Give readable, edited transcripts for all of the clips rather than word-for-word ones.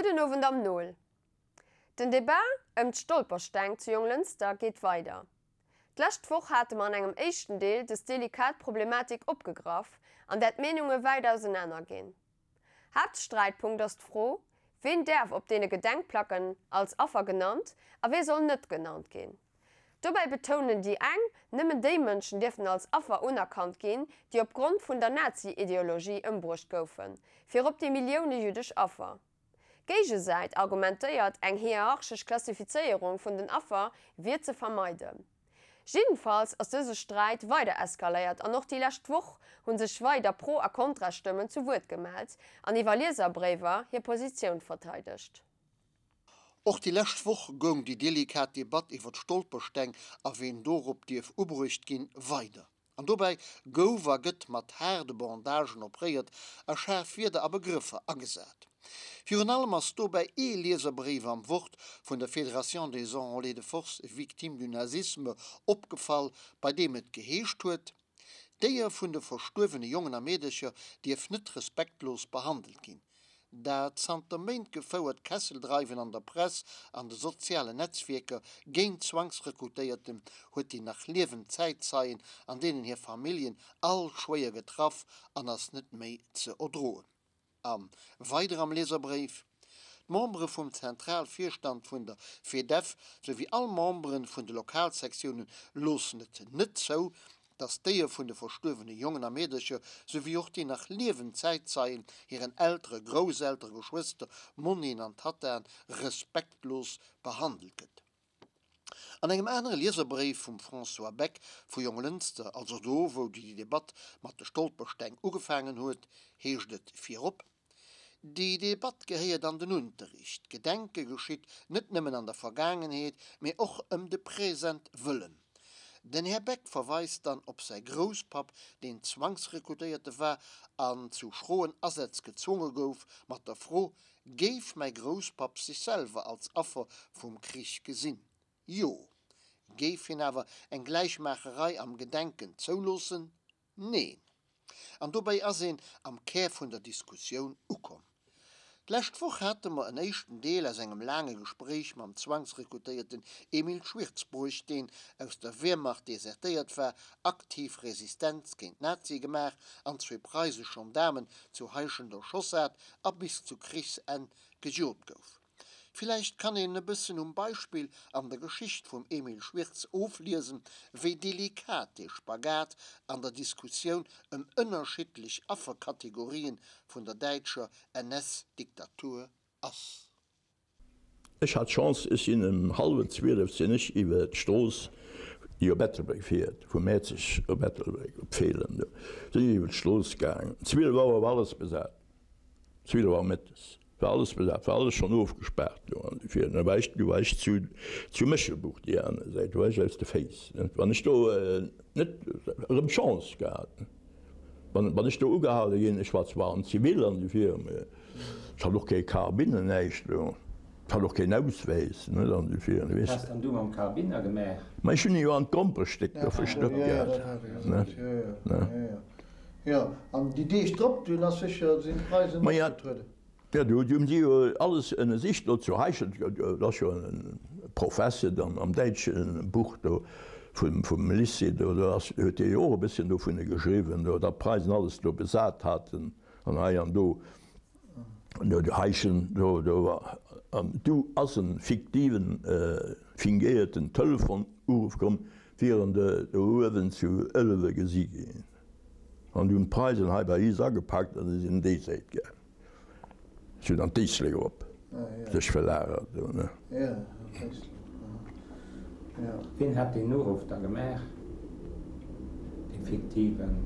Gudden Owend am Nol. Den Debat ëm d'Stolpersteng zu Jonglënster geet weider. D'lescht Woch hate mer an engem éischten Deel dës delikat Problematik opgegraff, an där d'Meenunge wäit ausenaner ginn. Haaptsträitpunkt ass d'Fro, Ween däerf op deene Gedenkplacken als Affer genannt a wee soll net genannt ginn? Dobäi betounen déi eng, nëmmen déi Mënschen dierften als Affer unerkannt ginn, déi op Grond vun der Nazi-Ideologie ëmbruecht goufen, virop déi Millioune jüddesch Affer. D'Géigesäit argumentéiert, eng hierarchesch Klassifizéierung vun den Affer wier ze vermeiden. Jiddenfalls ass dëse Sträit weider eskaléiert an och déi lescht Woch hu sech weider Pro a Kontrastëmmen zu Wuert gemellt an iwwer Lieserbréiwer hir Positioun verteidegt. Och déi lescht Woch goung déi delikat Debatt iwwer d'Stolpersteng a ween dorop dierf ubruecht ginn, weider. An dobäi gouf a gëtt mat haarde Bandagen opréiert a schaarf Wierder a Begrëffer agesat. Virun allem ass dobäi ee Lieserbréif am Wort vun der Fédération des Enrôlés de Force Victimes du Nazisme opgefall, bei deem et geheescht huet, D'Éier vun de verstuerwene Jongen a Meedercher dierf net respektlos behandelt ginn. Dat zanter Méint gefouert Kesseldreiwen an der Press an de sozialen Netzwierker géint Zwangsrekrutéierten huet déi nach liewend Zäitzeien an deenen hir Familljen all schwéier getraff an ass net méi ze erdroen. A weider am Lieserbréif, D'Membere vum Zentralvirstand vun der FEDEF souwéi all Membere vun de Lokalsektiounen loossen et net zou, datt d'Éier vun de verstuerwene Jongen a Meedercher souwéi och déi nach liewend Zäitzeien, hiren Eltere, Grousseltere, Geschwëster, Monnien an Tattaen respektlos behandelt gëtt. An engem anere Lieserbréif vum François Beck vu Jonglënster, also do wou déi Debatt mat de Stolpersteng ugefaangen huet, heescht et virop, Déi Debatt gehéiert an den Unterricht. D'Gedenke geschitt net nëmmen an der Vergaangenheet, mee och ëm de Present wëllen. Den Här Beck verweist dann op säi Grousspapp, deen Zwangsrekrutéierte war an zu schroen Asätz gezwonge gouf, mat der Fro, Géif mäi Grousspapp sech selwer als Affer vum Krich gesinn? Jo. Géif hien awer eng Gläichmaacherei am Gedenken zouloossen? Neen. An dobäi ass een am Kär vun der Diskussioun ukomm. D'lescht Woch hate mer en éischten Deel aus engem laange Gespréich mam Zwangsrekrutéierten Emil Schwirtz bruecht, deen aus der Wehrmacht desertéiert war, aktiv Resistenz géint d'Nazie gemaach an zwee preisesch Gendaarmen zu Heischent erschoss hat a bis zu Krichsenn gejot gouf. Villäicht kann een e bëssen um Beispill an der Geschicht vum Emil Schwirtz ofliesen, wéi delikat dee Spagat an der Diskussioun ëm ënnerschiddlech Afferkategorien vun der däitscher NS-Diktatur ass. Ech hat Chance, ech sinn ëm hallwer 12 sinn ech iwwer d'Strooss, déi op Ettelbréck fiert, vu Mäerzeg op Ettelbréck, op Feelen do, sinn ech iwwer d'Strooss gaangen. 12 Auer war alles besat, 12 Auer mëttes war alles besat, war alles schonn ofgespaart do an dofir. Da war ech, du war ech zu, zu Méchelbuch déi aner Säit, do war ech aus de Féiss, net? Wann ech do net erëm d'Chance gehat, wann, wann ech do ugehale ginn, ech war zwar am Zivil an dofir, mä Ech hat och kee Karabiner, näischt do. Ech hat och keen Auswäis, net an dofir, Wat weess has dann du mam Karabiner gemaach? Ma ech hunn e jo an d'Gromperestéck do verstoppt gehat, ne, ne. Jo, an déi Deeg drop, dunn ass sécher, sinn d'Preisen Ma ja, opgetrueden. jo, do hunn si jo alles ënnersicht do zu Heischent. Dat ass jo e Professer dann am däitsche Buch do vum, vum Lycée do, do ass, huet dee jo och e bësschen dovunner geschriwwen do, datt d'Preisen alles do besat haten. An hei an do, do de Haischen, do, do war, an du ass en fiktiven, fingéierten Telefonuruff komm, wieren de do uewen zu Ëlwe gesi ginn. An du hunn d'Preisen hei bei is agepakt an si sinn déi Säit gaang. Si hunn an d'Éislek erop sech verlagert do, ne. Wien hat deen Uruff da gemaach, dee fiktiven?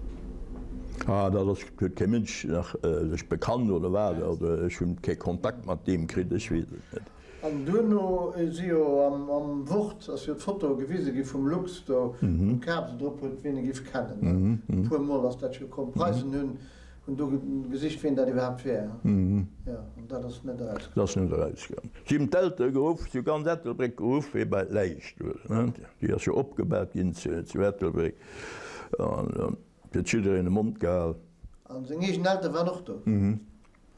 Ah, dat ass, huet kee Mënsch nach sech bekannt oder wat, oder ech hunn kee Kontakt mat deem kritt, ech weess et net. An duerno si jo am Wort ass jo d'Foto gewise gi vum Lux do, wou d'Kaz se drop huet, wien e giff kennen. E puer Mol ass dat jo komm. D'Preisen hunn Hunn do gesicht ween dat iwwerhaapt wär, jo, an dat ass net erauskomm. Dat ass net erauskomm. Si hunn d'Eltere geruff, si hu ganz Ettelbréck geruff, fir bei d'Läich do, déi ass jo opgebaart ginn zu Ettelbréck, an huet jiddereen de Mond gehal. An seng eegen Eltere waren och do? Mhm.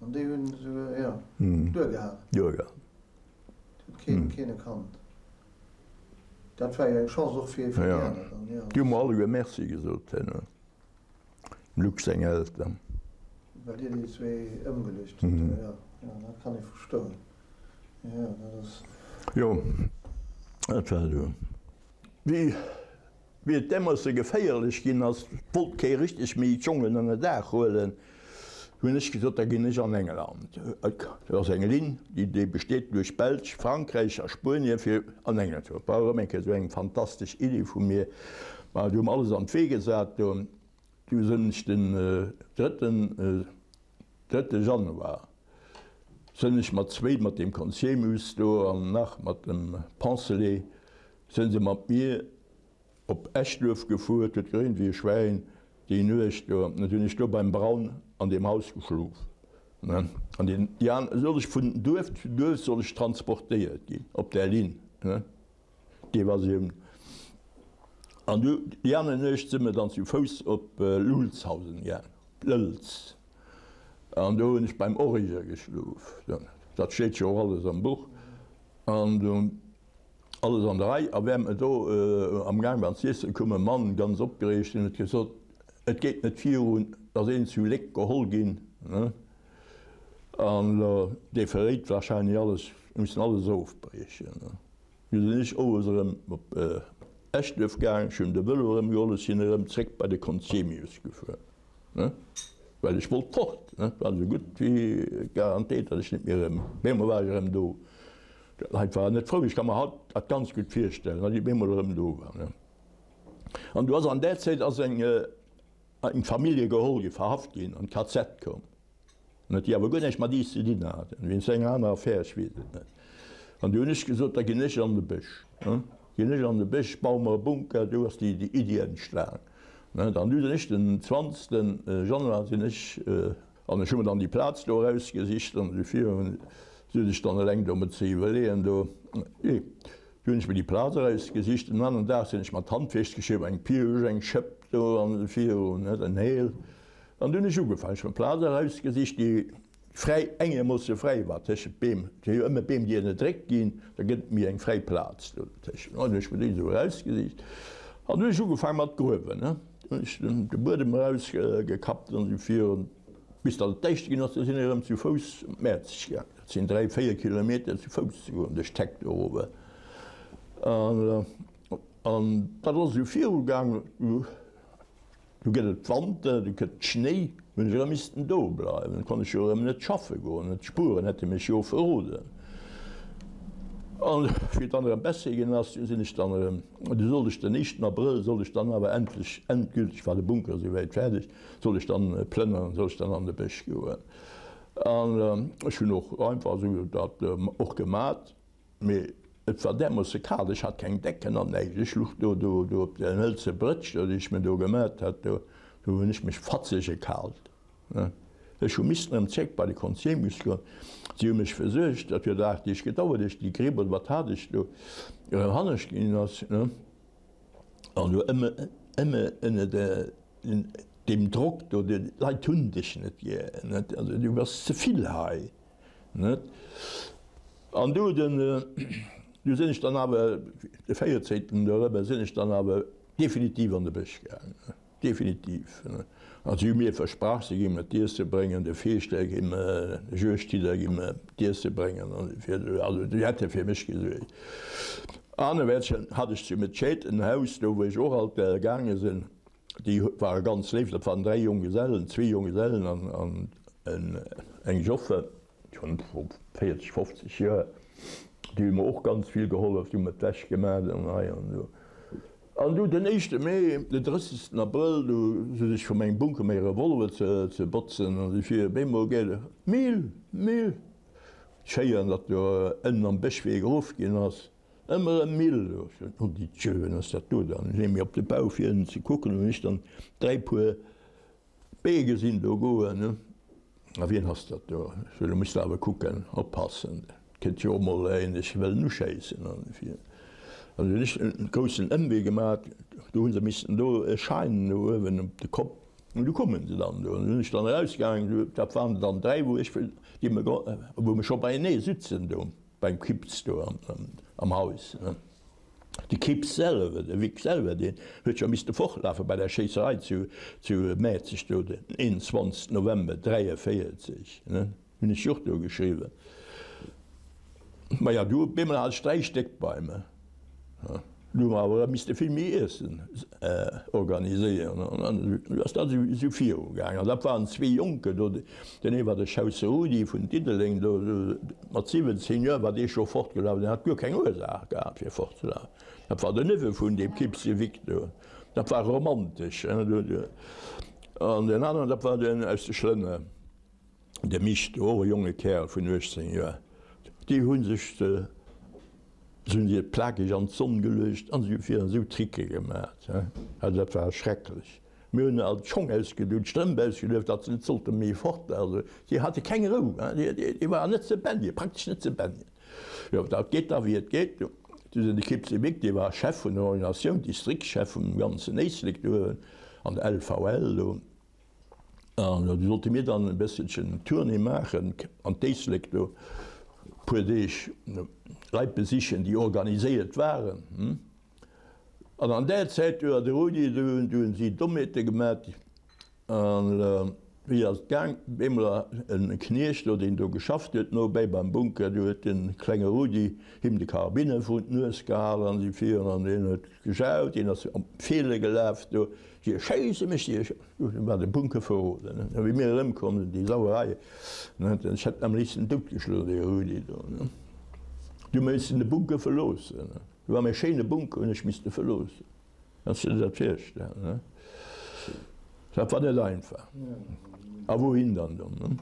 An déi hunn esouguer, jo, duergehalen. Duergehalen. Déi huet keen, keen erkannt. Dat war jo eng Chance och fir, fir déi aner dann, jo. Déi hu mer alleguer Merci gesot herno, dem Luc seng Eltern. Well Dir déi zwéi ëmgeluecht hutt, jo. Jo, dat kann ee verstoen. Jo, dat ass. Jo, dat war esou. Wéi Wéi et dämoosse geféierlech ginn ass, wollt kee richteg méi d'Jongen ënner Daach huelen, hunn ech gesot, da ginn ech an England. Et ass eng Linn, déi besteet duerch Belsch, Frankräich a Spuenien fir an England ze goen. War erëm eng Kéier esou eng fantastesch Iddi vu mir. Ma déi hu mer alles an d'Wee gesat do. Du sinn ech den drëtten, drëtte Januar sinn ech mat zwéi, mat deem Conzemius do an nach mat dem Poncelet, Sënn se mat mir op Eschduerf gefuer, et huet gereent wéi e Schwäin déi Nuecht do, an hunn ech do beim Braun an deem Haus geschlof, ne, an deen, déi aner, soll ech vun Duerf zu Duerf soll ech transportéiert ginn op där Linn, ne, d'Evasioun. An du, déi aner Nuecht si mer dann zu Fouss op Lulzhausen gaang, Lëlz, an do hunn ech beim Origer geschlof, dat steet jo och alles am Buch, an do. Alles an der Rei, a während mer do am Gaang waren z'iessen, koum e Mann ganz opgereegt an huet gesot, Et geet net virun, et ass een zu Léck geholl ginn, an elo dee verréit wahrscheinlech alles, mir mussen alles ofbriechen. Du sinn ech owes erëm op Eschduerf gaang, ech hunn de Vëlo erëm geholl, ech sinn erëm zréck bei de Conzemius gefuer. Well ech wollt fort, et war esou gutt wéi garantéiert, datt ech net méi erëm, op eemol war ech erëm do. D'Leit waren net frou, ech ka mer haut dat ganz gutt virstellen, datt ech op eemol erëm do war. An du ass an där Zäit ass eng eng Famillje geholl ginn, verhaft ginn, an d'KZ koum. Net, déi awer guer näischt mat iis ze dinn haten, wéinst enger aner Affär, ech weess et net. An du hunn ech gesot, da ginn ech an de Bësch, ginn ech an de Bësch, baue mer e Bunker, do ass déi Iddi entstan. Net, an du sinn ech den 20. Januar sinn ech, an ech hu mer dann déi Plaz do erausgesicht an esou virun, sot ech dann eleng do mer ze iwwerleeën do, jee, du hunn ech mer déi Plaz erausgesicht. Den aneren Dag sinn ech mat Handwierksgeschir, eng Pioche, eng Schëpp do an esou virun, net, en Heel. An du hunn ech ugefaangen, ech hunn Plaz erausgesicht, déi fräi, engermoosse fräi war tëschent Beem. Et si jo ëmmer Beem, déi ënnerdréckt ginn, da gëtt et méi eng fräi Plaz do dertëschent. An du hunn ech mer déi esou erausgesicht an du hunn ech ugefaangen mat gruewen. Du hunn ech de Buedem erausgekappt an esou virun, bis datt et däischter ginn ass. Du sinn ech erëm zu Fouss op Mäerzeg gaangen. Dat sinn dräi, véier Kilometer zu Fouss ze goen duerch d'Heck do erof. An dat ass esou virugaangen. Du gëtt et Wanter, du kënnt Schnéi, hunn ech erëm missten do bleiwen, du konnt ech jo erëm net schaffe goen, d'Spueren hätte mech jo verroden. An wéi et dann erëm besser ginn ass, du sinn ech dann erëm, du sollt ech den éischten Abrëll sollt ech dann awer endlech, endgülteg war de Bunker esouwäit fäerdeg, sollt ech dann plënnern, sollt ech dann an de Bësch goen. An ech hunn och einfach esou dat och gemat. Mee et war därmoosse kal, ech hat keng Decken an näischt. Ech luch do, do, do op där hëlze Brëtsch do, déi ech mir do gemat hat, do, do hunn ech mech fatzege kalt. Ech hu missten erëm zréck bei de Conzemius goen. Si hu mech versuergt, dat huet 8 Deeg gedauert, ier ech déi Gripp oder wat hat ech do, erëm hannescht ginn ass. An do ëmmer, ëmmer ënner deem Drock do, déi Leit hunn dech net gär, net, also du bass ze vill hei. Net? An du, den, du sinn ech dann awer, de véierzéngten dorëmmer, sinn ech dann awer definitiv an de Bësch gaangen. Definitiv. An si hu mir versprach, si géinge mer d'Iesse bréngen, de Feeschter géing mer, de Juegdhidder géing mer d'Iesse bréngen an esou virdu. Also déi hätte fir mech gesuergt. Anerwäerts hat ech zu Metschéit en Haus, do wou ech och alt gaange sinn. Déi ware ganz léif, dat waren dräi Jonggesellen, zwee Jonggesellen an eng Joffer, schonn 40, 50 Joer. Déi hu mer och ganz vill gehollef, déi hu mer d'Wäsch gemaach an hei an do. An du den éischte Mee, den 30. Abrëll, du sot ech vu mengem Bunker mäi Revolver ze botzen an esou vir, op eemol geet et, Mil! Mil! Ech héieren, datt do ënnen am Bëschwee geruff ginn ass. Ëmmer erëm Mille. Ech sot, Oh déi Tjö, wien ass dat do dann? Ech leeë mir op de Bau fir ënnen ze kucken, hunn ech dann 3 Puer Bee gesinn do goen. A wien ass dat do? Ech sot, Do muss de awer kucken, oppassen, et kënnt jo och mol een dech wëllen uschéissen. An dofir an hunn ech en groussen Ëmwee gemat, do hu se missen do e Schein do uewen op de Kopp. An du kommen se dann do. An du sinn ech dann erausgaangen, du, dat waren dann 3, wou ech, déi mer, wou mer scho beienee sitzen do beim Kips do am Haus. De Kips selwer, de Vic selwer, deen huet scho misste fortlafe bei der Schéisserei zu, zu Mäerzeg do den 21 November 43, ne, hunn ech jo och do geschriwwen. Maja, du op eemol hat ech 3 Stéck bei mer. Du hu mer awer misste vill méi Iessen organiséieren an du ass dat esou virugaangen. An dat waren zwee Jonken do, deen ee war de Schausse Rudi vun Diddeleng do, mat 17 Joer war dee scho fortgelaf, deen hat guer keng Ursaach gehat fir fortzelafen. Dat war den Neveu vun deem Kipse Vic do, dat war romantesch. An deen aneren, dat war deen aus de Schlënner. De Misch, och e jonge Kärel vun 18 Joer, déi hu sech, se hunn sech plakeg an d'Sonn geluecht an si hu fir esou Tricke gemat, also dat war schrecklech. Mir hunn all d'Schong ausgedoen, d'Strëmp ausgeduecht, datt se net sollte méi fort, also si hate keng Rou, déi waren net ze bändigen, praktesch net ze bändigen. Jo, dat geet da wéi et geet. Du sinn de Kipse Mick, dee war Chef vun der Organisatioun, Distriktschef vum ganzen Éislek do an der LVL do. An du sollte mir dann e bësselchen Tournée maachen an d'Éislek do, puer Deeg Leit besichen, déi organiséiert waren. An an där Zäit, du hat de Rudi, du hunn si Dommheete gemat. An wéi ass et gaang? Op eemol e Kniecht do, deen do geschafft huet nobäi beim Bunker, du huet de klenge Rudi him de Karabiner vrun d'Nues gehal an si virun an deen huet gejaut, deen ass op d'Feele gelaf do. Si erschéisse mech, si erschéisse mech. Dunn war de Bunker verroden. A wéi mir erëmkomm sinn, déi Sauerei, ne, ech hätt en am léifsten doutgeschloen, dee Rudi do, ne. Du hu mir missen de Bunker verloossen. Do war mäi schéine Bunker, hunn ech misste verloossen. Kanns de dir dat virstellen, ne? Dat war net einfach. A wouhin dann do, ne?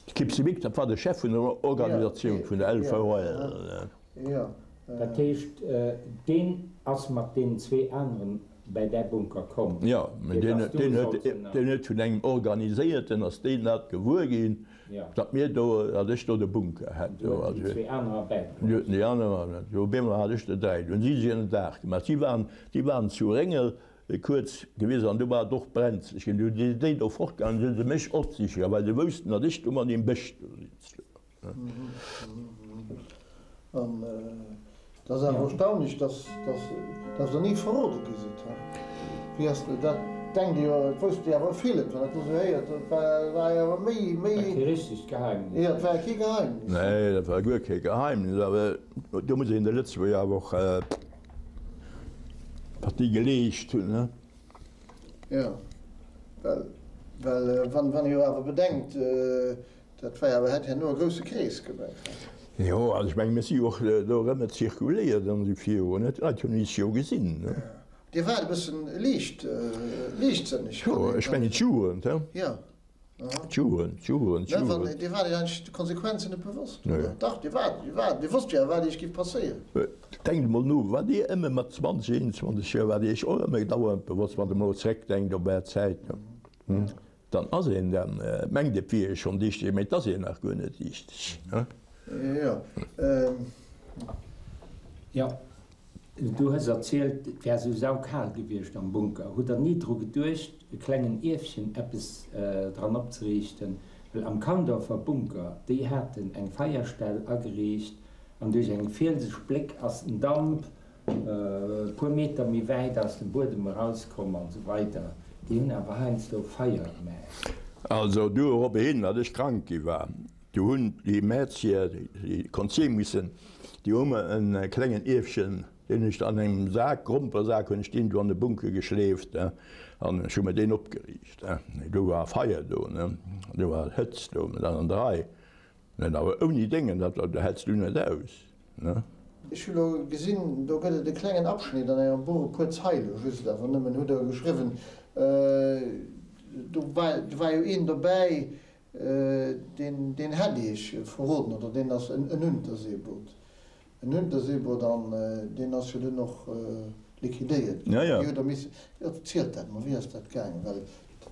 De Kipsy Mick, dat war de Chef vun der Organisatioun vun der LVL. Dat heescht, deen ass mat deenen zwee aneren bäi däi Bunker komm? Jo, mä deen huet vun engem Organiséierten ass deen dat gewuer ginn, datt mir do, datt ech do de Bunker hätt. Du huet déi zwee anerer bäibruecht? Du huet déi aner, op eemol hat ech der dräi. Du hunn si sech en Dag gemaach. Si waren, déi waren zu Réngel Kuerz gewiess an du war et och brenzleg ginn. Du si déi do fortgaangen, du hu se mech och siche gaangen, well se woussten, datt ech do mat im Bësch do sitz. An et ass awer erstaunlech, datt datt Der ni verrode gi sidd, he? Wéi ass dat? Denkt Dir jo, et wousst Dir awer villes, wann Der dat esou héiert, et war war jo awer méi, méi. War kee richtegt Geheimnis. Jo, et war kee Geheimnis. Nee, dat war guer kee Geheimnis, awer do muss een de Lëtzebuerger awer och. Wat déi geleescht hunn, ne? Jo, well, well wann, wann ee jo awer bedenkt, dat war jo awer, hätt herno e grousse Krees gemaach. Jo, also ech mengen, mir si jo och do erëm net zirkuléiert an esou virun, ne? D'Leit hunn is jo gesinn, ne? Dir waart e bëssen liicht, liichtsënneg, kann een. Jo, ech mengen d'Jugend, he? Jo. D'Jugend, d'Jugend, d'Jugend. Dir waart Iech eigentlech de Konsequenzen net bewosst, oder? Dach, Dir waart, Dir waart, Dir wosst jo awer, wat Iech géif passéieren. Denkt emol no, Waart Dir ëmme mat 20, 21 Joer, waart Dir Iech och ëmme dauernd bewosst, wann Der emol zréckdenkt op Är Zäit, dann ass een dann, mengt et wier ee schonn dichteg, mee et ass een nach guer net dichteg. Jo. Jo. Du hues erzielt, et wär sou saukal gewiescht am Bunker. Hutt der ni dru geduecht, e klengen Ierfchen eppes dran opzeriichten? Well am Kandorfer Bunker, déi haten eng Feierstell ageriicht an duerch eng fielseg Spléck ass den Damp e puer Meter méi wäit aus dem Buedem erauskomm an esou weider. Déi hunn awer heiansdo Feier gemaach. Also dueroppehin, datt ech krank gi war, du hunn déi Mäerzier, déi Konzil missen, déi hu mer en klengen Ierfchen, deen hunn ech an engem Sak, Gromperesak, hunn ech deen do an de Bunker geschleeft an ech hu mer deen opgeriicht. Do war Feier do, do war Hëtzt do, dat an der Rei. Net awer ouni Déngen, dat häls du net aus, ne? Ech hu lo gesinn, do gëtt et e klengen Abschnitt an Ärem Buch, e puer Zeile just awer nëmmen, hutt Der geschriwwen. Do war, do war jo een dobäi, deen, deen hätt Iech verroden, oder deen ass en Unterseeboot. En Unterseeboot an deen ass jo dunn och liquidéiert ginn. Déi huet der missen, erzielt dat mol, wéi ass dat gaangen? Well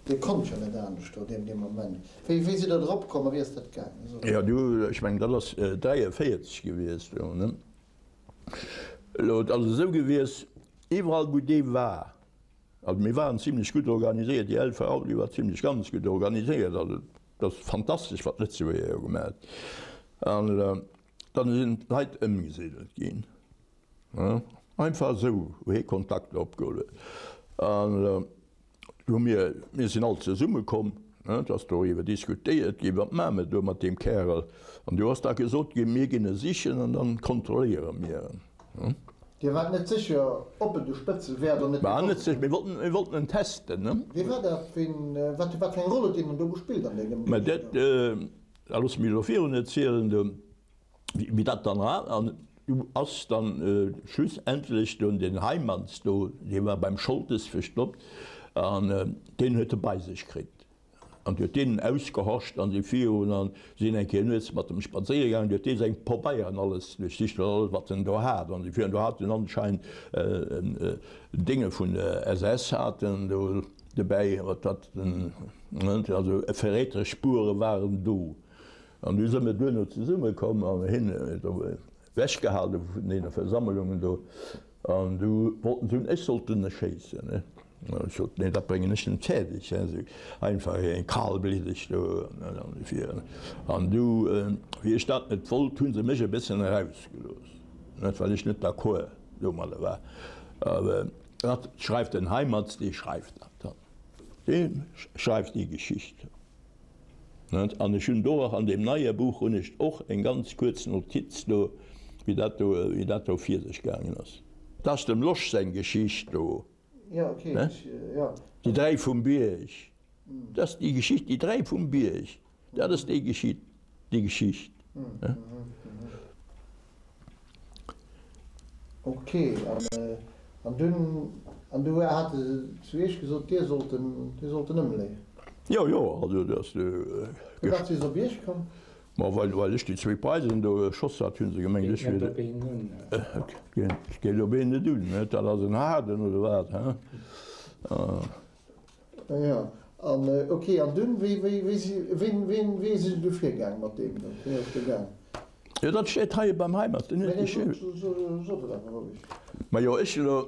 Dir konnt jo net anescht do deem deem Moment. Wéi wéi sidd Der drop komm a wéi ass dat gaangen? Jo, du, ech mengen dat ass 43 gewiescht do, ne? Elo, et ass esou gewiescht, iwwerall wou dee war. Also mir waren zimlech gutt organiséiert, déi LVV, déi war zimlech ganz gutt organiséiert. Also dat ass fantastesch, wat d'Lëtzebuerger jo gemaach hunn. An dann sinn d'Leit ëmgesidelt ginn, einfach esou, wou hie Kontakt opgeholl huet. An Du hu mir, mir sinn all zesumme komm, et ass doriwwer diskutéiert ginn, wat maache mer do mat deem Kärel? An du ass da gesot ginn, mir ginn e sichen an dann kontrolléiere mir en. Dir waart net sécher, ob et e Spëtzel wär oder net? War net sécher, mir wollten, mir wollten en testen. Wie war dat? Ween, wat, wat fir eng Roll huet deen dann do gespillt an deem Mä dat, da loosse mir elo virun erzielen do. Wéi dat dann war, an du ass dann schlussendlech dunn den Heimanns do, dee war beim Scholtes verstoppt, an deen huet e bei sech kritt an huet deen ausgehorcht an si virun an sinn eng Kéier nuets mat em spadséiere gaangen, huet dee seng Pabeieren alles duerchsicht an alles wat en do hat an si virun. Do hat en anscheinend Dénge vun der SS hat en do dobäi, wat dat, also verräteresch Spuere waren do. An du si mir duerno zesumme komm an hien huet ewechgehale vun deene Versammelungen do. An du wollten se hunn, ech sollt en erschéissen. Ech sot, nee, dat bréngen ech net fäerdeg, esou einfach eng kalbliddeg do an. An du, wéi ech dat net wollt, hu se mech e bëssen erausgelooss, net well ech net d'accord domadder war. Awer dat schreift den Heimatz, dee schreift dat dann, dee schreift déi Geschicht. An ech hunn do och an deem neie Buch hunn ech och eng ganz kuerz Notiz do, wéi dat do, wéi dat do vir sech gaangen ass. Dat ass dem Losch seng Geschicht do, ne? Déi 3 vum Bierg. Dat ass déi Geschicht, déi 3 vum Bierg, dat ass déi Geschicht, déi Geschicht, ne? Ok, an dunn, an du hate se zu Iech gesot, Dir sollt en, Dir sollt en ëmleeën? Jo, jo, also dat ass. Firwat si se op Iech komm? Ma well, well ech déi zwéi Preisen do geschoss hat, hu se gemengt, ech wier. Geet op een un. Geet op een net un, net? Dat ass en Haarden, oder wat, he? Jo, an ok, an dunn, wéi, wéi, wéi si, wéi, wéi, wéi si se du virgaang mat deem do? Wéi ass do gaang? Jo, dat steet hei beim Heimat, den huet geschriwwen. Sot et einfach roueg. Majo, ech elo,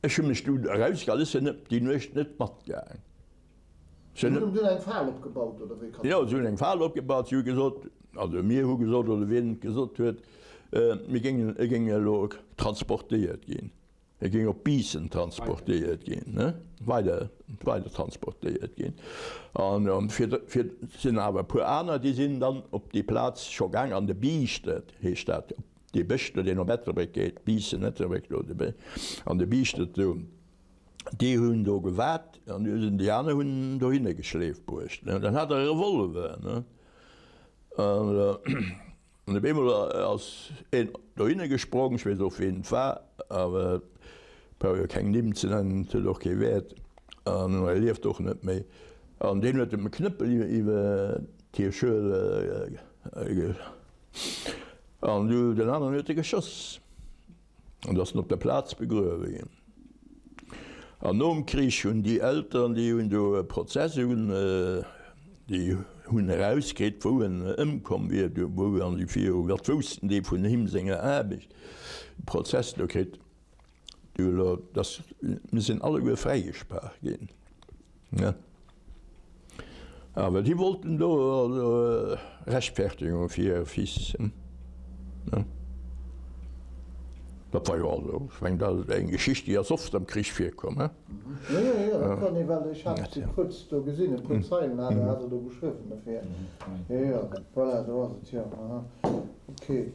ech hu mech du erausgehal, ech sinn net déi Nuecht net matgaang. Si hunn dunn eng Fal opgebaut, oder wéi kann. Jo, si hunn eng Fal opgebaut, si hu gesot, also mir hu gesot, oder wien et gesot huet, mir géingen, e géing elo transportéiert ginn. E géing op Biissen transportéiert ginn, weider, weider transportéiert ginn. An fir, fir, sinn awer e puer aner, déi sinn dann op déi Plaz scho gaang, an de Biischtert heescht dat, dee Bësch do, deen op Ettelbréck geet, Biissen, Ettelbréck do, de Bësch, an de Biischtert do, déi hunn do gewaart an du sinn déi aner hunn en dohinner geschleeft bruecht. Dann hat er e Revolver, ne. An. An op eemol ass een dohinner gesprong, ech weess och ween et war, awer et brauch jo keng Nimm ze nennen, et huet och kee Wäert an e lieft och net méi, an deen huet em e Knëppel iwwer hir Schuel an du den aneren huet e geschoss. An ass en op der Plaz begruewe ginn. An nom Krich hunn déi Elteren, déi hunn do e Prozess un, déi hunn erauskritt, wou en ëmkomm wier, wou an déi viru, wat woussten déi vun him senger Aarbecht, e Prozess do kritt. Du elo, dass, mir sinn alleguer fräigesprach ginn. Awer déi wollten do also Rechtfertigung fir hire Fils. Dat war jo also, ech mengen, dat ass eng Geschicht, déi ass oft am Krich virkomm. Jo, jo, jo, dat kann ee, well ech hat se kuerz do gesinn, e puer Zeilen hat er, hat er do geschriwwen dofir. Jo, jo, voilà, do ass et, jo, aha, okay.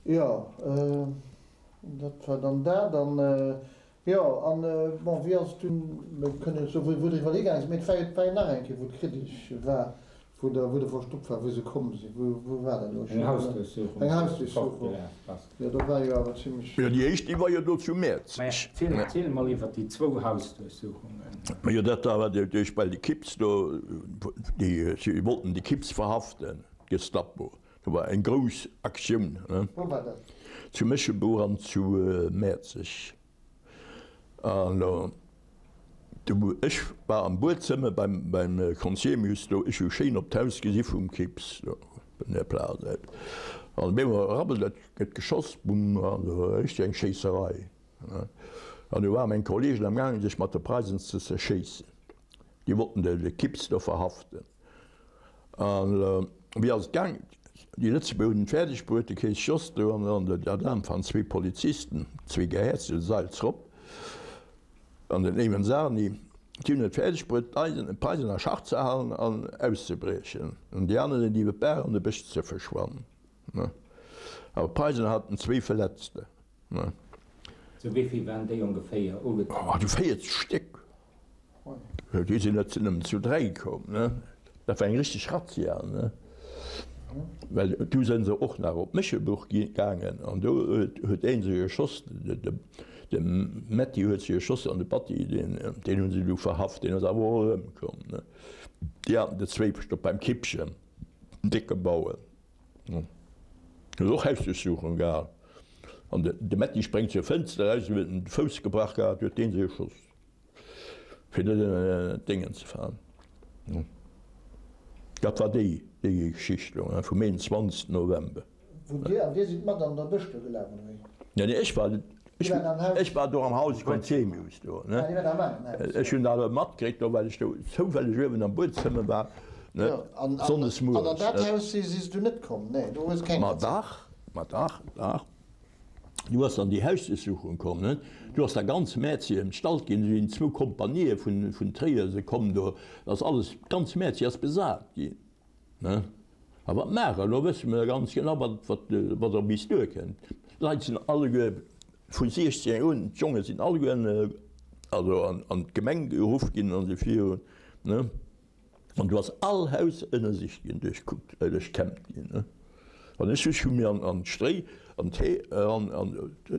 Jo, dat war dann dat. An Jo, an bon, wéi ass et dunn, mir kënnen jo soen, wou driwwer higaange sinn, mee et war jo, et war jo nach eng Kéier, wou et kritesch war, wou der, wou der verstoppt war, wou se komm sinn. Wou, wou war dat elo? Eng Hausduerchsuchung. Eng Hausduerchsuchung, jo, do war jo awer zimlech. Jo, déi éischt, déi war jo do zu Mäerzeg. Mä erziel emol iwwer déi zwou Hausduerchsuchungen. Majo, dat da war duerch, well déi Kipps do, déi, si wollten déi Kipps verhaften, d'Gestapo. Do war eng grouss Aktioun. Wou war dat? Zu Mechelbuch an zu Mäerzeg. An do, ech war am Buedzëmmer beim, beim Conzemius do, ech hu schéin op d'Haus gesi vum Kribs do un der Plaz. An op eemol rabbelt et, gëtt geschoss, bumm, an do war richteg eng Schéisserei. An du ware meng Kollegen am gaangen sech mat de Preisen ze zerschéissen. Déi wollten de Kips do verhaften. An wéi ass et gaang? Déi Lëtzebuerger hunn et fäerdeg bruet, de Kees Jost do an de Adam van zwee Polizisten, zwee Gehäerzel, Seilzrop an den Ewen Sarni, déi hunn et fäerdeg bruet, d'Preisen a Schach ze halen an auszebriechen. An déi aner sinn iwwer d'Baach an de Bësch ze verschwannen. Awer d'Preisen haten zwéi Verletzter. Sou wéi vill waren déi ongeféier ugezu? Sou 40 Stéck. Déi sinn net nëmmen zu 3 komm, ne? Dat war eng richteg Razzia, ne? Well du sënn se och nach op Méchelbuch gaangen an do huet ee se geschoss, de Metty huet se geschoss an de Batty, deen deen hu se du verhaft, deen ass awer och erëmkomm, ne? Déi haten de zwéi verstoppt beim Kippchen, décke Bauer. Huet och Hausduerchsuchung gehat an de Metty spréngt zur Fënster eraus, huet en de Fouss gebrach gehat, huet dee se geschoss. Fir net ënner d'Déngen ze falen. Dat war déi Geschicht do vum 21. November. Wou Dir, an Dir sidd mat an der Bësch do gelaf, oder wéi? Nee, nee, ech war, ech war do am Haus Conzemius do, ne. Ech hunn dat matkritt do, well ech do zoufälleg uewen am Buedzëmmer war, ne, sonndes mueres. An an dat Haus si s du net komm? Nee, do hues keng. Ma dach, ma dach, dach. Du ass dann déi Hausdurchsuchung komm, net? Du ass da ganz Mäerzi ëmstallt ginn, do sinn zwou Kompanië vun, vun Tréier se komm do, ass alles, ganz Mäerzi ass besat ginn, ne? A wat maachen? Elo wësse mer ganz genau, wat, wat, wat op is duerkënnt. D'Leit sinn alleguer vu 16 un, d'Jonge sinn alleguer, also an, an d'Gemeng geruff ginn an esou virun, ne? An do ass all Haus ënnersicht ginn, duerchkuckt, duerchkämmt ginn. An ech hu mir an d'Stréi, an d'Hee eran, an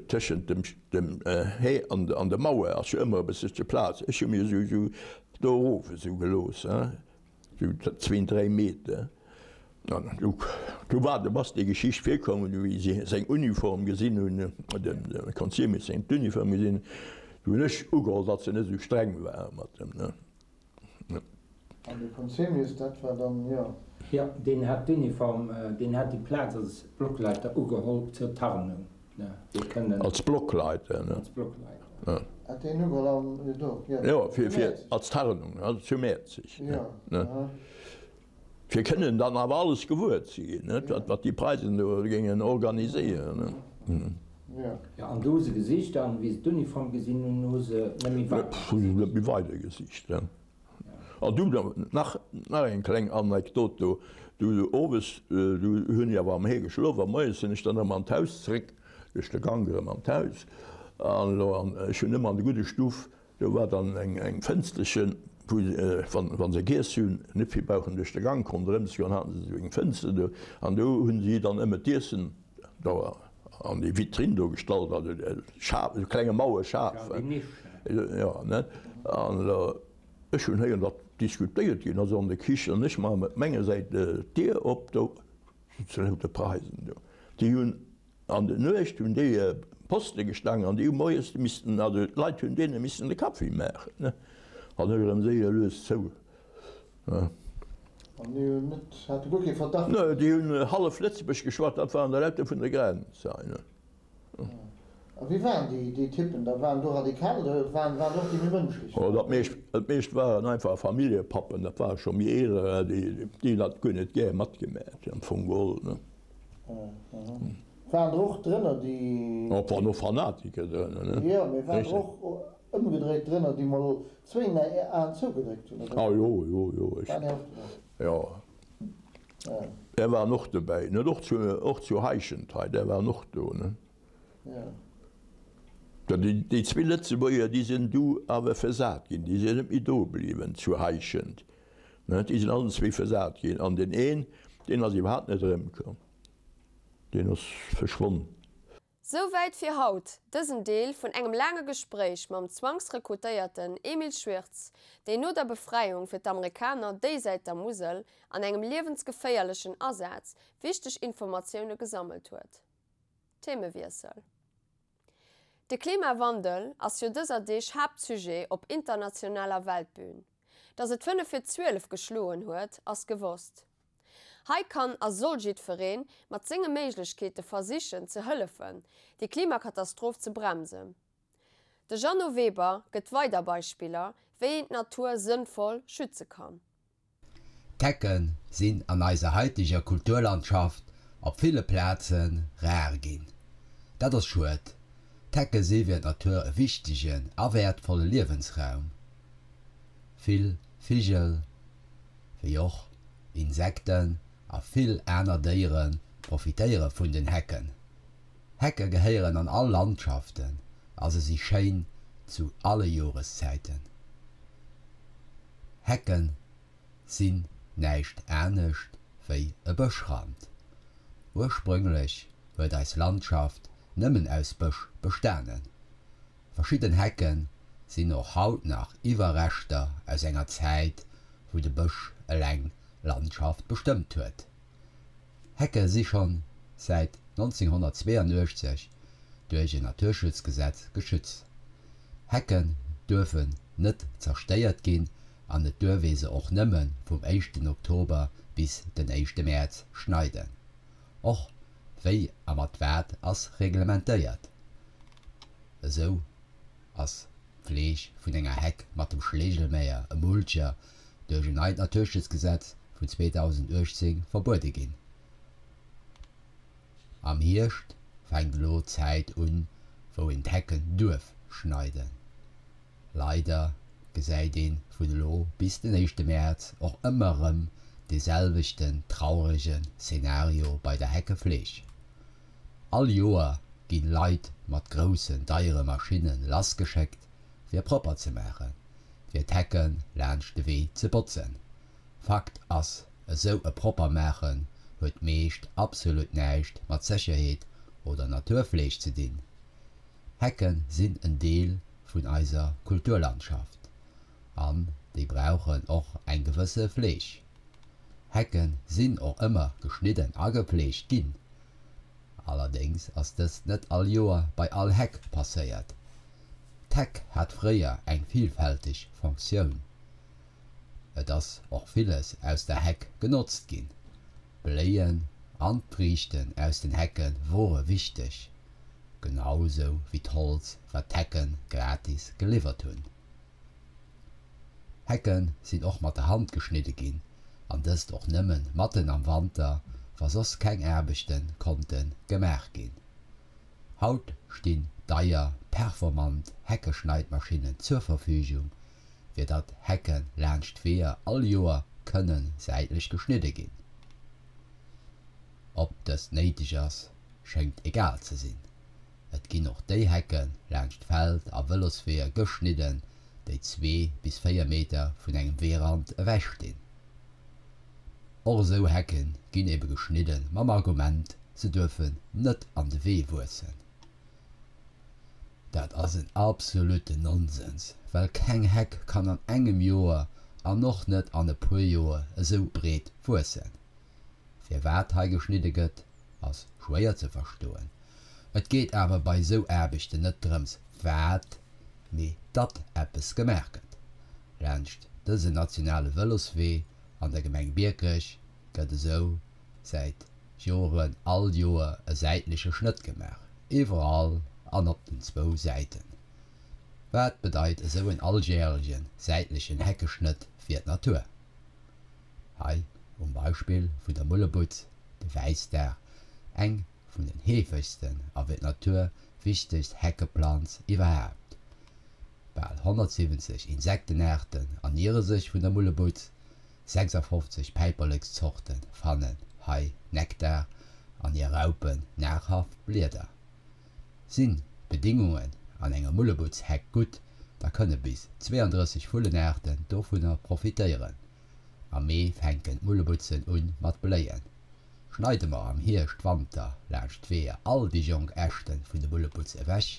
tëschent dem dem Hee an an der Mauer ass jo ëmmer e bësselche Plaz, ech hu mir esou esou do erof esou gelooss, esou zween, dräi Meter. An du du war, du ass déi Geschicht virkomm, wéi si seng Uniform gesinn hunn, dem Conzemius seng d'Uniform gesinn, du hunn ech ugeholl, datt se net esou streng ware mat em. An de Conzemius, dat war dann, jo. Jo, deen hat d'Uniform, deen hat déi Plaz als Blockleiter ugeholl zur Tarnung, ne, fir kënnen. Als Blockleiter, ne? Als Blockleiter. Hat deen ugeholl an, jo, do, jo. Jo, fir, fir, als Tarnung, also zu Mäerzeg, ne? Jo, aha. Fir kënnen dann awer alles gewuer ze ginn, net, wat, wat déi Preisen do géingen organiséieren, ne? Jo. Jo, an do hu se gesicht, an wéi se d'Uniform gesinn hunn, hu se net méi weider gesicht. Hu se net méi weider gesicht, ne. An du, nach, nach eng kleng Anekdot do, Du owes, du hunn ech awer am Hee geschlof, a moies sinn ech dann erëm an d'Haus zréck, duerch de Gank erëm an d'Haus, an elo, an ech hunn ëmmer an de gudde Stuff Do war dann eng Fënsterchen, wou se, wa se giess hunn, net vill brauchen duerch de Gank ronderëm ze goen, haten se esou eng Fënster do. An do hunn si dann ëmmer d'Iessen do an déi Vitrinn do gestallt, also Schaf, esou klenge Mauerschaf. Jo, ne? An elo, ech hunn héieren, datt diskutéiert ginn ass an der Kichen, an ech maache mat menger Säit d'Dier op, do sitzen lauter Preisen do. Déi hunn An der Nuecht hunn déi Poste gestaangen an déi hu moies missten, also d'Leit hunn deene missen de Kaffi maachen, ne. An ech erëm séier lues zou, ne. An déi hunn net, hate guer kee Verdacht? Ne, déi hunn hallef Lëtzebuerg geschwat, dat waren der lauter vun der Grenz hei, ne. A wéi waren déi, déi Typen da? Waren do Radikal oder waren, waren och déi méi mënschlech? Oh, dat meescht, dat meescht waren einfach Familljepappen, dat ware scho méi eeler, déi, déi hunn dat guer net gär matgemat am Fong geholl, ne. Waren der och drënner déi. Et waren och Fanatiker drënner, ne? Jo, mee waren der och ëmgedréit drënner, déi mol zwéin Aen zougedréckt hunn, oder? Ah jo, jo, jo, ech. Waren déi och dobäi? Jo. Där waren och dobäi, net? Och zu, och zu Heischent hei, där waren och do, ne? Jo. Déi, déi zwee Lëtzebuerger, déi sinn du awer versat ginn, déi sinn net méi do bliwwen zu Heischent. Déi sinn allen zwee versat ginn an deen een, deen ass iwwerhaapt net erëmkomm, deen ass verschwonn. Souwäit fir haut dësen Deel vun engem laange Gespréich mam Zwangsrekrutéierten Emil Schwirtz, deen no der Befräiung fir d'Amerikaner déisäit der Musel an engem liewensgeféierlechen Asaz wichteg Informatioune gesammelt huet. Themewiessel. De Klimawandel ass jo dëser Deeg Haaptsujet op internationaler Weltbühn. Datt et 5 vir 12 geschloen huet, ass gewosst. Hei kann a soll jiddferee mat senge Méiglechkeete versichen ze hëllefen, déi Klimakatastroph ze bremsen. De Jeannot Weber gëtt weider Beispiller, wéi een d'Natur sënnvoll schütze kann. D'Hecke sinn an eiser haiteger Kulturlandschaft op ville Plaze rar ginn. Dat ass schued. D'Hecke si fir d'Natur e wichtegen a wäertvolle Liewensraum. Vill Vigel, wéi och Insekten a vill aner Déiere profitéiere vun den Hecken. Hecke gehéieren an all Landschaften a se si schéin zu alle Joreszäiten. Hecken sinn näischt anescht wéi e Bëschrand. Ursprünglech huet eis Landschaft nëmmen aus Bësch bestanen. Verschidden Hecken sinn och haut nach Iwwerreschter aus enger Zäit, wou de Bësch eleng Landschaft bestëmmt huet. Hecke si schonn säit 1982 duerch en Naturschutzgesetz geschützt. Hecken duerfen net zerstéiert ginn an et duerf ee se och nëmme vum éischten Oktober bis den éischte Mäerz schneiden. Och wéi a mat wat ass reglementéiert. Esou ass d'Fleeg vun enger Heck mat dem Schlegelmäher, e Mulcher, duerch en neit Naturschutzgesetz vun 2018 verbuede ginn. Am Hierscht fänkt elo d'Zäit un, wou een d'Hecken duerf schneiden. Leider gesäit een vun elo bis den éischte Mäerz och ëmmer erëm dee selwechten trauregen Szenario bei der Heckefleeg. All Joer ginn Leit mat groussen, deiere Maschinnen lassgeschéckt fir propper ze maachen, fir d'Hecken laanscht de Wee ze botzen. Fakt ass, esou e propper maachen huet meescht absolut näischt mat Sécherheet oder Naturfleeg ze dinn. Hecken sinn en Deel vun eiser Kulturlandschaft an déi brauchen och eng gewësse Fleeg. Hecken sinn och ëmmer geschnidden a gepflegt ginn. Allerdéngs ass dëst net all Joer bei all Heck passéiert. D'Heck hat fréier eng villfälteg Fonctioun. Et ass och villes aus der Heck genotzt ginn. D'Bléien an d'Friichten aus den Hecke wore wichteg, genau sou wéi d'Holz wat d'Hecke gratis geliwwert hunn. Hecke sinn och mat der Hand geschnidde ginn, an dëst och nëmmen matten am Wanter, wa soss keng Aarbechte konnte gemaach ginn. Haut stinn deier, performant Heckeschneidmaschinnen zur Verfügung, fir datt Hecke laanscht d'Weeër all Joer kënne säitlech geschnidde ginn. Ob dëst néideg ass, schéngt egal ze sinn. Et ginn och déi Hecke laanscht Feld a Vëlosweeër geschnidden, déi zwee bis 4 Meter vun engem Weerand ewech stinn. Och esou Hecke ginn ebe geschnidde mam Argument, se duerfen net an de Wee wuessen. Dat ass en absoluten Nonsens, well keng Heck kann an engem Joer an och net an e puer Joer esou breet wuessen. Firwat hei geschnidde gëtt, ass schwéier ze verstoen. Et geet awer bei esou Aarbechten net drëms wat, mee datt eppes gemaach gëtt. Laanscht dësen nationale Vëloswee an der Gemeng Biekerech gëtt esou säit Joren all Joer e säitleche Schnëtt gemaach, iwwerall an op den zwou Säiten. Wat bedeit esou en alljärege säitlechen Heckeschnëtt fir d'Natur? Hei um Beispill vun der Mullebutz, de Wäissdag, eng vun den heefegsten a fir d'Natur wichtegst Heckeplanz iwwerhaapt. Bal 170 Insektenaarten erniere sech vun der Mullebutz, 56 Päiperlekszorte fannen hei Nektar an hir Raupen nahrhaft Blieder. Sinn d'Bedingungen an enger Mullebutzheck gutt, da kënne bis 32 Vullenaarten dovunner profitéieren. Am Mee fänken d'Mullebutzen un mat bléien. Schneide mer am Hierscht, Wanter laanscht d'Weeër all déi jonk Äschte vun de Mullebutz ewech,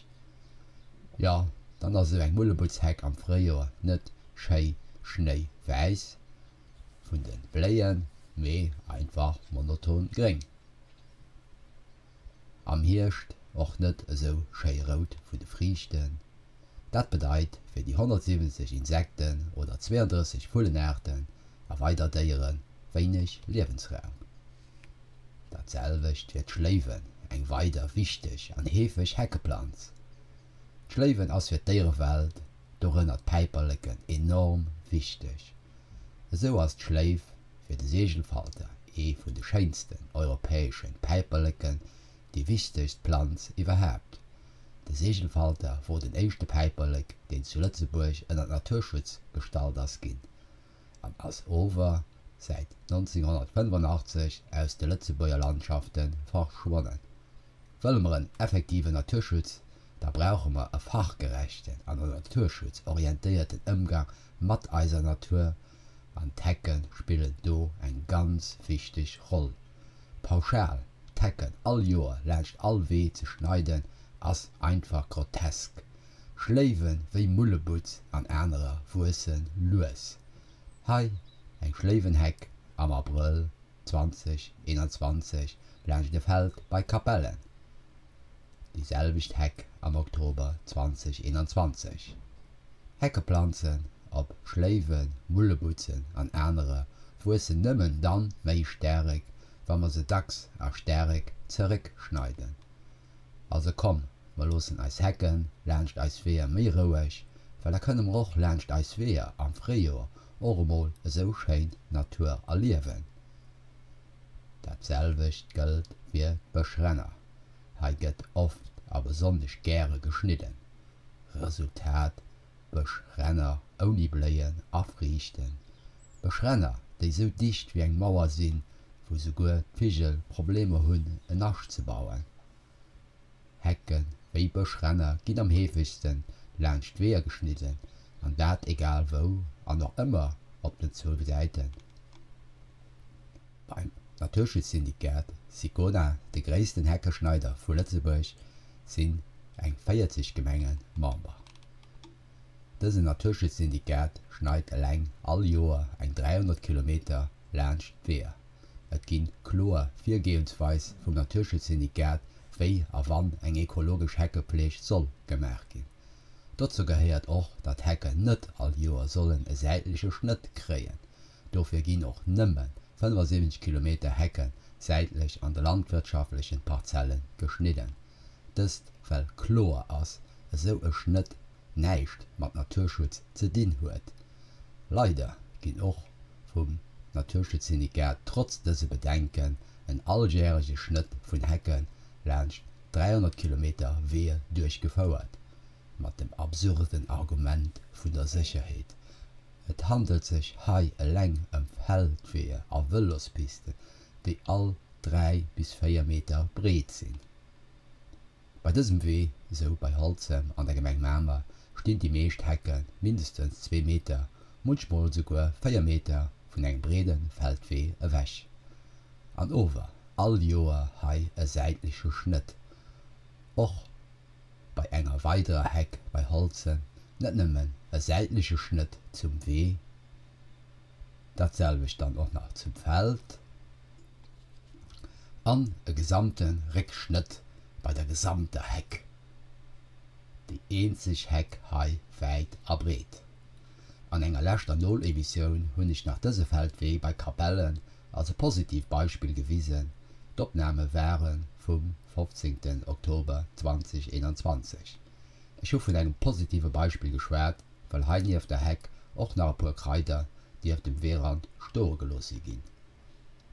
jo dann ass esou eng Mullebutzheck am Fréijoer net schéi schnéiwäiss vun de Bléien, mee einfach monoton gréng. Am Hierscht och net esou schéi rout vun de Friichten. Dat bedeit fir déi 170 Insekten oder 32 Vullenaarten a weider Déiere wéineg Liewensraum. Dat selwecht fir d'Schléiwen, eng weider wichteg an heefeg Heckeplanz. D'Schléiwen ass fir d'Déierewelt, dorënner d'Päiperleken, enorm wichteg. Esou ass d'Schléif fir de Seegelfalter, ee vun de schéinsten europäesche Päiperleken, déi wichtegst Planz iwwerhaapt. De Seegelfalter wor den éischte Päiperlek, deen zu Lëtzebuerg ënner Naturschutz gestallt ass ginn, an ass ower säit 1985 aus de Lëtzebuerger Landschafte verschwonnen. Wëlle mer en effektiven Naturschutz, da brauche mer e fachgerechten an un Naturschutz orientéierten Ëmgang mat eiser Natur, an d'Hecke spillen do eng ganz wichteg Roll. Pauschal d'Hecken all Joer laanscht all Wee ze schneiden ass einfach grotesk. Schléiwe wéi Mullebutz an anerer wuesse lues. Hei eng Schléiwenheck am Abrëll 2021 laanscht e Feld bei Capellen. Déi selwecht Heck am Oktober 2021. Heckeplanzen op Schléiwen, Mullebutzen an anerer wuessen nëmmen dann méi staarek, wa mer se dacks a staarek zeréckschneiden. Also komm, mer loossen eis Hecken laanscht eis Weeër méi roueg, well da kënne mer och laanscht eis Weeër am Fréijoer och emol esou schéin Natur erliewen. Dat selwecht gëllt fir d'Bëschränner. Hei gëtt oft a besonnesch gäre geschnidden. Resultat, Bëschränner ouni Bléien a Friichten. Bëschränner, déi sou dicht wéi eng Mauer sinn, wou souguer d'Vigel Problemer hunn en Nascht ze bauen. Hecke wéi Bëschränner ginn am heefegste laanscht d'Weeër geschnidden, an dat egal wou an och ëmmer op den zwou Säiten. Beim Naturschutzsyndikat Sicona, de gréissten Heckeschneider vu Lëtzebuerg, sinn eng 40 Gemenge Member. Dësen Naturschutzsyndikat schneit eleng all Joer eng 300 Kilometer laanscht d'Weeër. Et gi kloer Virgehensweis vum Naturschutzsyndikat, wéi a wann eng ekologesch Heckepfleg soll gemaach ginn. Dozou gehéiert och, datt Hecken net all Joer sollen e säitleche Schnëtt kréien. Dofir ginn och nëmme 75 Kilometer Hecken säitlech an de landwirtschaftlechen Parzelle geschnidden. Dëst well kloer ass, esou e Schnëtt näischt mat Naturschutz ze dinn huet. Leider ginn och vum Naturschutzsyndikat trotz dëse Bedenken en alljärege Schnëtt vun Hecke laanscht 300 Kilometer Weeër duerchgefouert, mat dem absurden Argument vun der Sécherheet. Et handelt sech hei eleng ëm Feldweeër a Vëlospisten, déi all 3 bis 4 Meter breet sinn. Bei dësem Wee, esou bei Holzem an der Gemeng Mamer, stinn déi meescht Hecke mindestens zwee Meter, munchmol esouguer 4 Meter vun engem breede Feldwee ewech. An ower all Joer hei e säitleche Schnëtt. Och bei enger weiderer Heck bei Holzem net nëmmen e säitleche Schnëtt zum Wee, dat selwecht dann och nach zum Feld an e gesamte Réckschnëtt bei der gesamter Heck. Déi eenzeg Heck hei wäit a breet. An enger leschter Nol-Emissioun hunn ech nach dëse Feldwee bei Capellen als e positiivt Beispill gewisen, d'Opname ware vum 15 Oktober 2021. Ech hu vun engem positive Beispill geschwat, well hei nieft der Heck och nach e puer Kraider nieft dem Weerand stoe gelooss si ginn.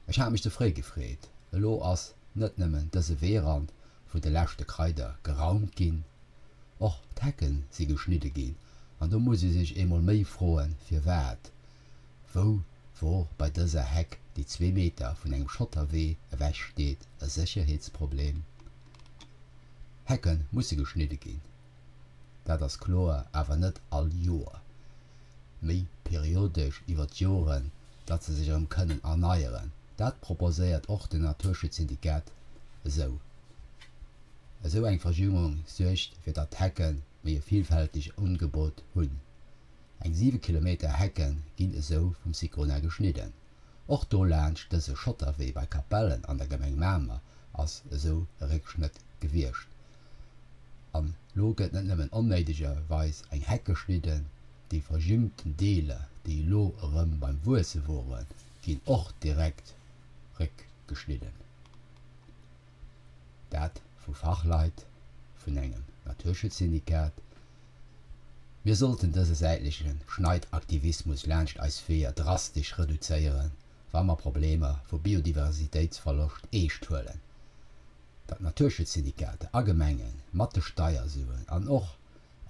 Ech hat mech ze fréi gefreet, elo ass net nëmmen dëse Weerand vun de leschte Kraider geraumt ginn, och d'Hecke si geschnidde ginn an do muss ee sech eemol méi froen, firwat. Wou wor bei dëser Heck, déi zwee Meter vun engem Schotterwee ewech steet, e Sécherheetsproblem? Hecke musse geschnidde ginn, dat ass kloer, awer net all Joer, méi periodesch iwwer d'Joren, datt se sech erëm kënnen erneieren. Dat proposéiert och den Naturschutzsyndikat esou. Esou eng Verjüngung suergt fir datt d'Hecke méi e villfälteg Ungebot hunn. Eng 7 Kilometer Hecke ginn esou vum Sicona geschnidden. Och do laanscht dëse Schotterwee bei Capellen an der Gemeng Mamer ass esou e Réckschnëtt gewiescht. An lo gëtt net nëmmen onnéidegerweis eng Heck geschnidden, déi verjüngten Deeler, déi elo erëm beim Wuesse woren, ginn och direkt réckgeschnidden. Dat vu Fachleit, vun engem Naturschutzsyndikat. Mir sollten dëse säitleche Schneidaktivismus laanscht eis Weeër drastesch reduzéieren, wa mer Problemer vu Biodiversitéitsverloscht eescht huelen. Datt Naturschutzsyndikater a Gemenge mat de Steiersuen an och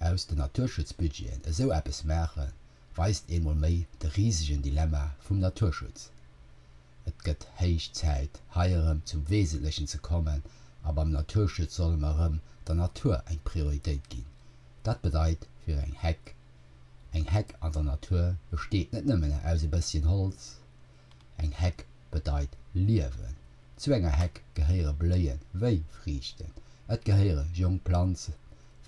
aus den Naturschutzbudgeten esou eppes maachen, weist eemol méi de risegen Dilemma vum Naturschutz. Et gëtt héich Zäit, hei erëm zum Wesentlechen ze kommen a beim Naturschutz solle mer erëm der Natur eng Prioritéit ginn. Dat bedeit fir eng Heck, Eng Heck an der Natur besteet net nëmmen aus e bësschen Holz. Eng Heck bedeit Liewen. Zu enger Heck gehéiere Bléie wéi Friichten, et gehéiere jonk Planze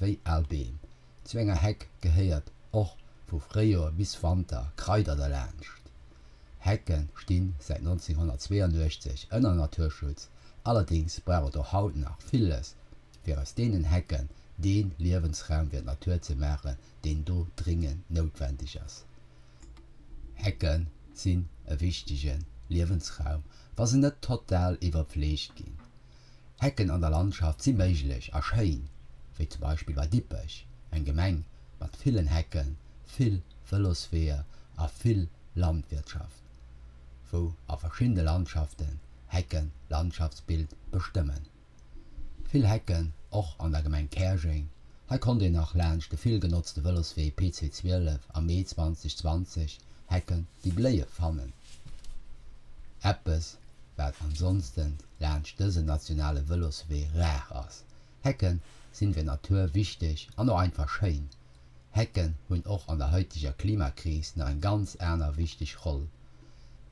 wéi al Beem. Zu enger Heck gehéiert och vu Fréijoer bis Wanter Kraider derlaanscht. Hecke sti säit 1982 ënner Naturschutz, allerdéngs brauch et och haut nach villes, fir aus deenen Hecken dee Liewensraum fir d'Natur ze maachen, deen do dringend noutwendeg ass. Hecke sinn e wichtege Liewensraum, wa se net total iwwerpfleegt ginn. Hecken an der Landschaft si méiglech a schéin, wéi zum Beispill bei Dippech, eng Gemeng mat villen Hecken, vill Vëlosweeër a vill Landwirtschaft, wou a verschiddene Landschaften Hecken d'Landschaftsbild bestëmmen. Vill Hecken och an der Gemeng Käerjeng. Hei konnt een nach laanscht de vill genotzte Vëloswee PC 12 am Mee 2020 Hecken déi bléie fannen. Eppes wat ansonsten laanscht dësen nationale Vëloswee rar ass. Hecken sinn fir d'Natur wichteg an och einfach schéin. Hecken hunn och an der haiteger Klimakris nach eng ganz aner wichteg Roll.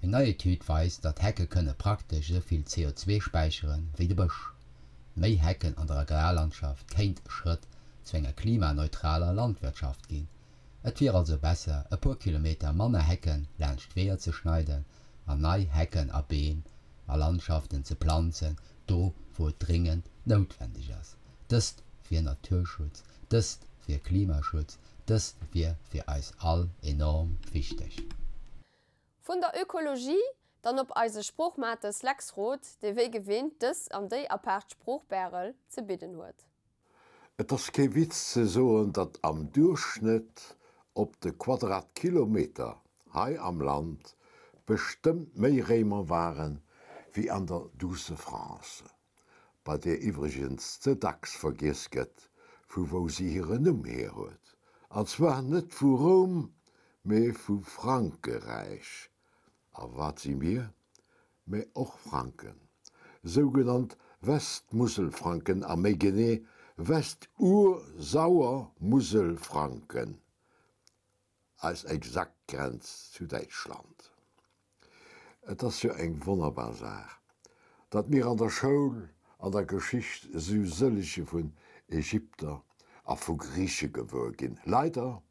Eng nei Etüd weist, datt Hecke kënne praktesch esou vill CO2 späichere wéi de Bësch. Méi Hecken an der Agrarlandschaft kéint e Schrëtt zu enger klimaneutraler Landwirtschaft ginn. Et wier also besser, e puer Kilometer manner Hecken laanscht d'Weeër ze schneiden an nei Hecken a Beem a Landschaften ze planzen, do wou et dringend noutwendeg ass. Dëst wier Naturschutz, dëst wier Klimaschutz, dëst wier fir eis all enorm wichteg. Vun der Ökologie dann op eise Sproochmates Lex Roth, dee wéi gewinnt dës an déi apaart Sproochpärel ze bidden huet. Et ass kee Witz ze soen, datt am Duerchschnëtt op de Quadratkilometer hei am Land bestëmmt méi Réimer waren, wéi an der douce France, bei där iwwregens ze dacks vergiess gëtt, vu wou si hiren Numm hier huet, an zwar net vu Roum, mee vu Frankeräich. A wat si mir? Mä och Franken, sougenannt Westmuselfranken a méi genee Westur-Sauer-Muselfranken, eis exakt Grenz zu Däitschland. Et ass jo eng wonnerbar Saach, datt mir an der Schoul an der Geschicht esou sëllege vun Ägypter a vu Griiche gewuer ginn. Leider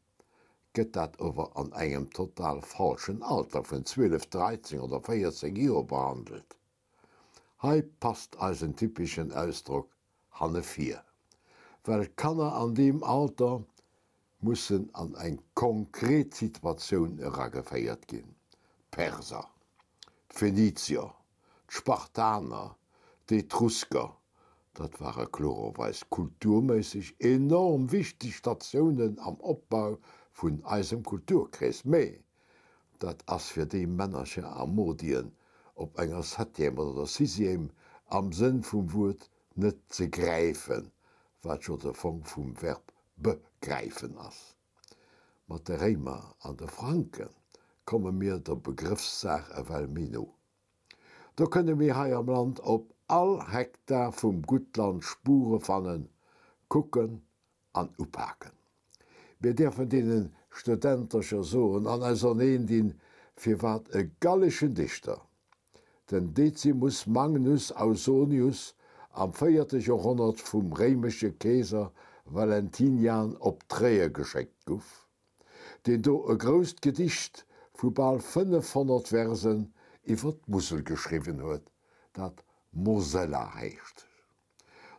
gëtt dat ower an engem total falschen Alter vun 12, 13 oder 14 Joer behandelt. Hei passt eisen typeschen Ausdrock hanne vir, well Kanner an deem Alter mussen an eng konkret Situatioun erageféiert ginn, d'Perser, d'Phenizier, D'Spartaner, d'Etrusker, dat ware klorerweis kulturméisseg enorm wichteg Statiounen am Opbau vun eisem Kulturkrees, mee dat ass fir déi Männercher a Modien op enger Septième oder der Sixième am Sënn vum Wuert net ze gräifen, wat jo de Fong vum Verb begräifen ass. Mat de Réimer an de Franke komme mir der Begrëffssaach ewell méi no. Do kënne mir hei am Land op all Hektar vum Guttland Spure fannen, kucken an upaken. Mir däerfen deene Studentercher soen an auserneen dinn, firwat e galleschen Dichter, den Decimus Magnus Ausonius, am véierte Joerhonnert vum réimesche Keeser Valentinian op Tréier geschéckt guff, deen do e grousst Gedicht vu bal 500 Versen iwwer d'Musel geschriwwen huet, dat Mosella heescht.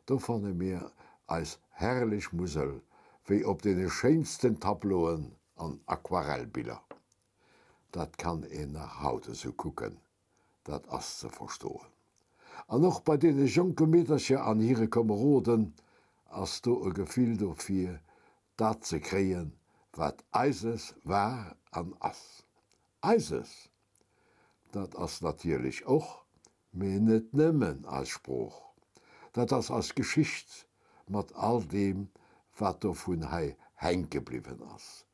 Do fanne mir eis herrlech Musel wéi op deene schéinsten Tableauen an Aquarellbiller. Dat kann een nach haut esou kucken, dat ass ze verstoen. An och bei deene jonke Meedercher an hire Komeroden ass do e Gefill dofir, dat ze kréien, wat eises war an ass. Eises, dat ass natierlech och, mee net nëmmen eis Sprooch, dat ass eis Geschicht mat all deem, wat dovun hei hänke bliwwen ass.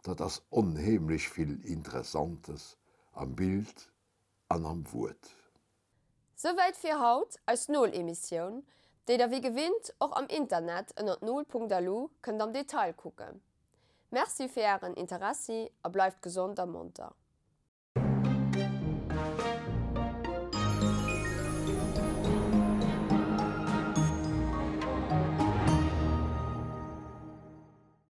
Dat ass onheemlech vill Interessantes am Bild an am Wuert. Souwäit fir haut eis Nol-Emissioun, déi der wéi gewinnt och am Internet ënnert nol.lu kënnt am Detail kucken. Merci fir ären Interessi a bleift gesond a monter.